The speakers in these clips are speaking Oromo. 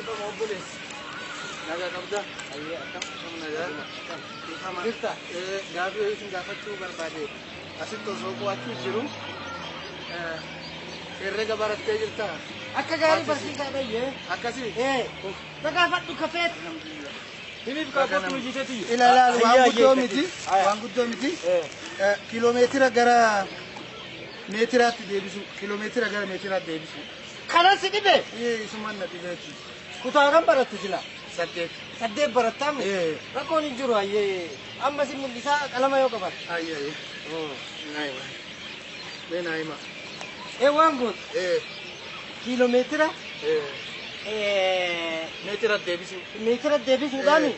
Dhiifama obboleessi. Nagaa qabda? Ayyee, akkam? Akkam nagaa? Dhiifama. Jirta? Gaaffii wayii isin gaafachuu barbaade. Asitti osoo qo'achuu jiru. Herrega barattee jirta? Akka gaarii barsiisaa dhayyee. Akkasii? Ee, nagaafadhu kafeet. Alhamdulillah. Himiif kaakootu hojjeteeti. Ilaalaal waan Ayyaa, guddoo ayyaa, miti. ayyaa. Waan guddoo miti. Kiiloomeetira gara meetiraatti deebisu. Kiiloomeetira gara meetiraatti deebisu. Kanan si dhibe. Isumaan na dhibeeti. Kutaa kan barattu sila. 8. 8 barattaami. Ee. Rakkoon hin jiru ayyee. Amma si mul'isaa qalama yoo qabatte. Ayya ayya. Naa hima. Mee naa hima. Ee, waan gootu. Kiiloomeetira Meetira deebisu. Meetira deebisuudhaani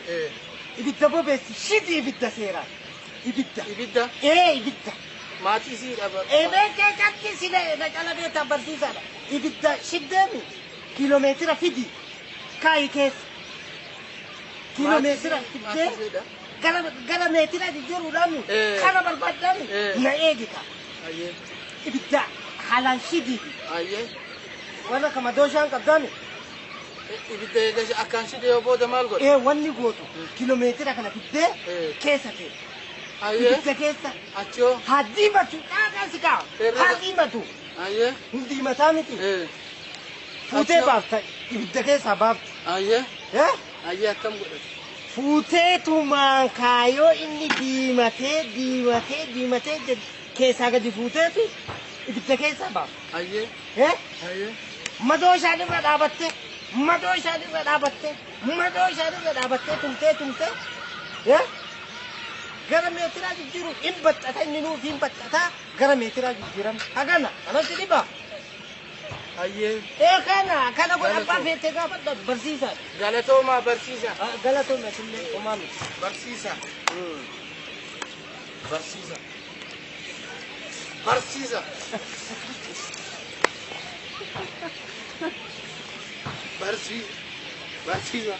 ibidda bobeessi, shidi ibidda seeraan. Ibidda. Ibidda. Ee, ibidda. Maatii sii dhaba. Eebee keessatti si na cala beektaa barsiisaadha. Ibidda shiddeemi kiiloomeetira fidi kaayi keessa. Kiiloomeetira fiddee gara meetira jijjiiruudhaan kana barbaaddan na eegita. Ayyee. Ibidda haalaan shidii. Ayyee. Waan akka madooshaan qabdaami. Ibidda eegas akkaan shidee yoo booda maal godha? Ee, wanni gootu kiiloomeetira kana fiddee keessa kee. Ayyee. Ibidda keessa. Achoo. Haa diimatu, dhaagaa si kaa'a. Haa diimatu. Ayyee. Hin diimataa miti. Fuutee baafta, ibidda keessaa baafta. Ayyee. Eh? Ayyee, akkam godhate? Fuuteetumaan kaayoo inni diimatee diimatee diimatee keessaa gadi fuuteetu ibidda keessaa baafta. Ayyee. Eh? Ayyee. Madoo isaan irra dhaabattee, madoo isaan irra dhaabattee, madoo isaan irra dhaabattee tumtee tumtee, eh? Gara meetiraa jijjiiru hin baxxata, inni nuuf hin baxxata, gara meetiraa jijjiirama. Hagana kanatti dhiba. Ayyee. Ee, kana godha, abbaa feetee gaafadha, barsiisaa. Galatoomaa barsiisa. Galatoome, asillee homaa miti. Barsiisa. Barsiisa. Barsiisa. Barsiisa. Barsiisa.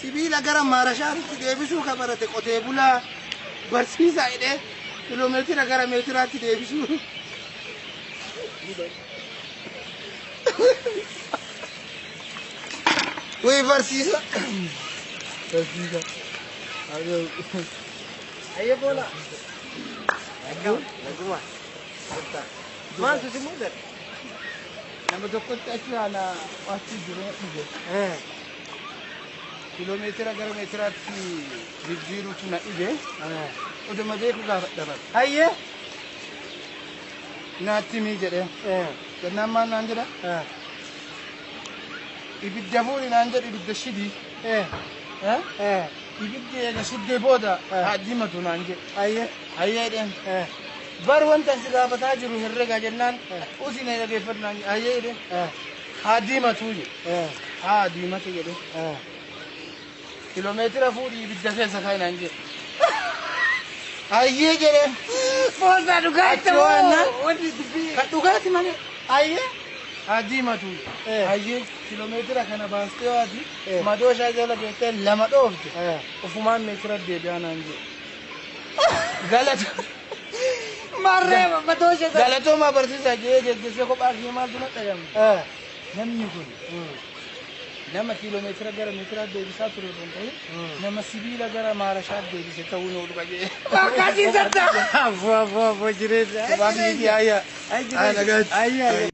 Sibiila gara maarashaatti deebisuu ka barate qotee bulaa barsiisaa jedhee kiiloomeetira gara meetiraatti deebisuu. Wii barsiisa. Barsiisa. Ayyee boola. Naguma. Maaltu si mudate? Nama tokkotti achi haala achi jiru dhufe. Kiiloomeetira gara meetiraatti jijjiiruutu na dhibe. Oduma beeku gaafadha bara. Ayyee. Naatti himii jedhee. Jennaan maal naan jedha? Ibidda fuudhi naan jedhu, ibidda shidii. Ibiddi eega shiddee booda haa diimatu naan jedhe. Ayyee. Hayyee jedheen. Bar wanta si gaafataa jiru herrega jennaan usin dhageeffadhu naan jedhe. Hayyee jedheen. Haa diimatu jedhe. Haa diimatu jedhe. Kiiloomeetira fuudhii ibidda keessa kaa'i naan jedhe. Hayyee jedheen. Boonsaa dhugaatti Achi waan moo? Wanni dubbii. Kan dhugaati malee. Ayyee. Haa diimatu. Hayyee, kiiloomeetira kana baastee waati madooshaa jala geettee lama dhoofte. Ufumaan meetira deebi'aa naan jedhe. Galata. Marree madoosha. Galatoomaa barsiisaa jedhee geggeessee kophaa kiyya maaltu na dhagame. Namni kun nama kiiloomeetira gara meetiraa deebisaa ture osoo hin ta'in nama sibiila gara maarashaa deebise ta'uu nu dhuga jedhee. Akkasii satta. Aboo aboo aboo jireenya. Kophaa kiyya ayyaa. Ayyaa. Ayyaa. Ayyaa.